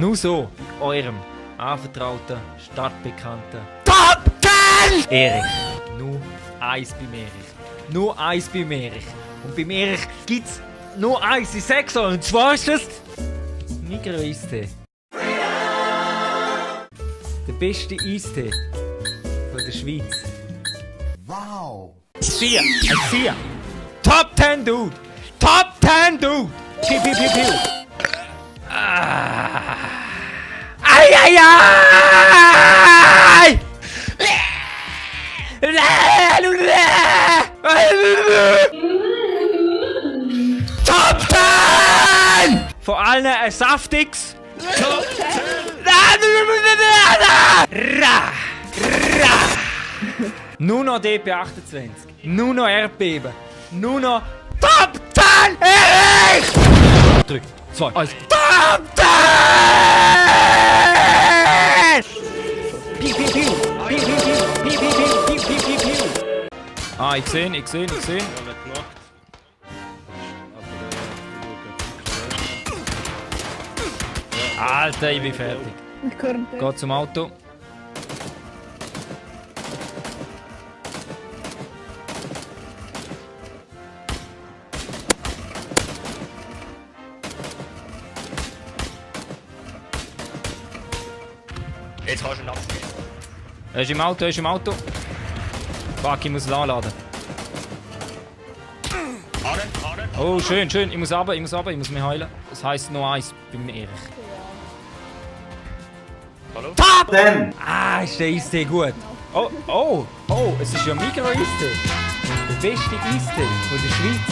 Nur so, eurem anvertrauten, stadtbekannten Top 10! Erich. Nur eins beim Erich. Nur eins beim Erich. Und beim Erich gibt's nur eins, ich sag's euch. Und zwar ist das Migros Eistee. Der beste Eistee von der Schweiz. Wow! Ein 4. Top 10, Dude! Top 10, Dude! Piu, piu, piu, piu! Ai, ai, ai! Top 10! Vor allem ein saftiges Top 10! Nur noch DP28. Nur noch Erdbeben. Nur noch Top 10! Erich! 3, 2, 1. Top 10! Piu, piu, piu. Piu, piu, piu. Piu, piu, piu. Piu, piu, piu, piu. Ah, ich sehe. Alter, ich bin fertig. Geh zum Auto. Jetzt hast du ihn abgespielt. Er ist im Auto. Fuck, ich muss ihn anladen. Oh, schön. Ich muss runter, ich muss mich heilen. Das heisst noch eins beim Erich. Hallo? Top 10! Ah, ist der Eistee gut. Oh, es ist ja Migros Eistee. Der beste Eistee von der Schweiz.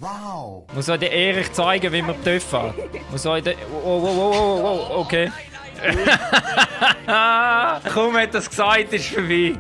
Wow! Muss euch der Erich zeigen, wie man dürfen. Muss euch der... Oh, okay. Kaum hat das gesagt, ist vorbei.